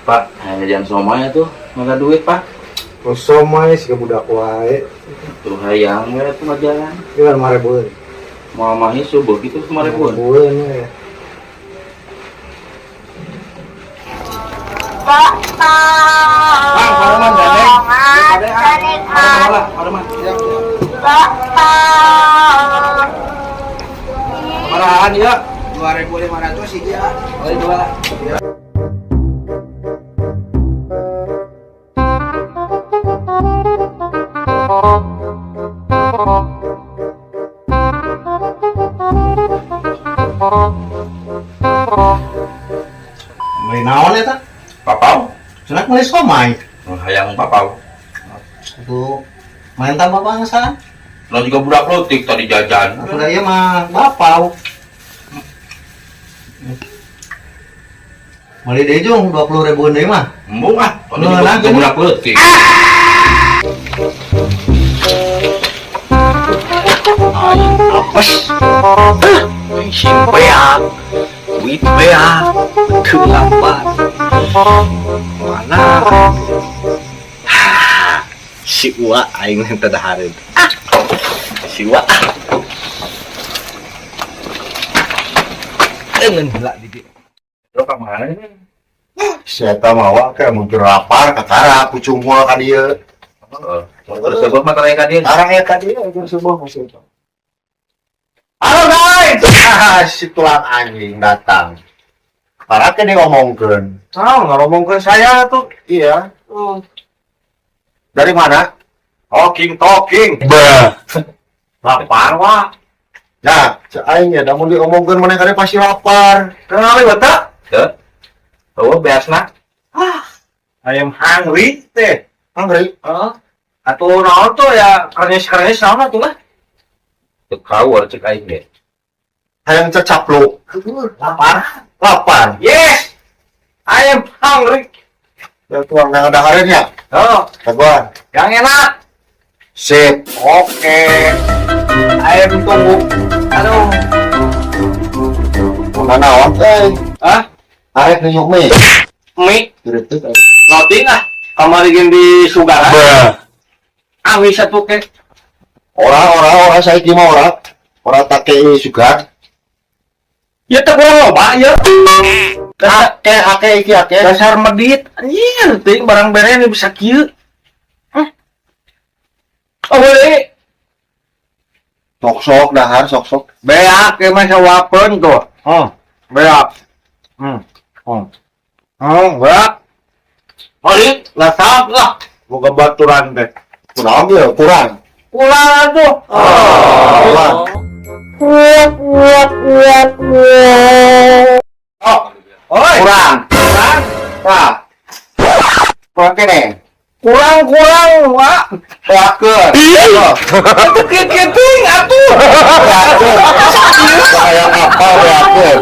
Pak, hanya jajan somai tuh, mana duit, Pak? Oh, somai sih budak wae. Tuh hayang we tuh ngajalan. Ieu 5.000. Mau mahi subuh gitu 5.000. Ribuan ya. Bang, pareman gandeng. Pareman lah, pareman. Sabarahaan ya? 2.500 sih ya. Oh, dua lah. Meuli naon eta? Papau? Cenah meuli somai. Oh, hayang papau. Itu main tambah bangsa. Lo juga budak lotik tadi jajan. Atuh da ieu mah bapau. Meuli deui jung 20 ribuan deui mah. Embung ah, tadi Ngeunah juga gini. budak leutik. Aing apes. Bensin beak. Duit beak. Teu lambat. Mana? Si Uwa aing teh dahareun. Ah. Si Uwa. Deungeun heula di dieu. Lo ka mana ini? Si eta mah wa ke mun keur lapar kakara kucung moal ka dieu. Heeh. Terus sebuah mah tara ka dieu. Tarang ya ka dieu keur subuh masih eta. Halo guys. Ah, si tulang anjing datang. Para ke diomongkeun. Ah, ngomongkeun saya tuh. Iya. Oh. Dari mana? Talking talking. Lapar wah. Nah, cek aing ya, da mun diomongkeun maneh kade pasti lapar. Kenali batak? Teu. Oh, beasna. I am hungry teh. Hungry. Heeh. Atuh naon tuh ya krenyes-krenyes naon atuh lah. Teu kawar cek aing ge. Hayang cecapluk. Lapar. Lapar. Yes. I am hungry. Ya tuang yang ada hareunnya. Oh, Kaguan. yang enak. Sip. Oke. I am tunggu. Aduh. Mana naon teh? Ah, Arek nunjuk mie. mie Direuteuh aing. noting ah. Kamari gen di Sugara. Awi satu ke. Ora ora ora saiki mah ora. Ora take sugar. Ya teh kurang loba ya. Dasar, Ake ake iki ake. dasar medit. Anjir, teuing barang bere ini bisa kieu. Hah? Oh, boleh. Sok sok dahar sok sok. Beak emang sawapeun tuh. Beak. Hmm. Beak. Mari, lasap lah. Boga baturan teh. Kurang ya kurang. Kurang tuh. Kurang. Oh. Oi. Kurang. Kurang. Nah. Kurang kene. Kurang kurang, Wak. Beakeun. Itu kieu-kieu teuing atuh. Beakeun. Kayak apa beakeun?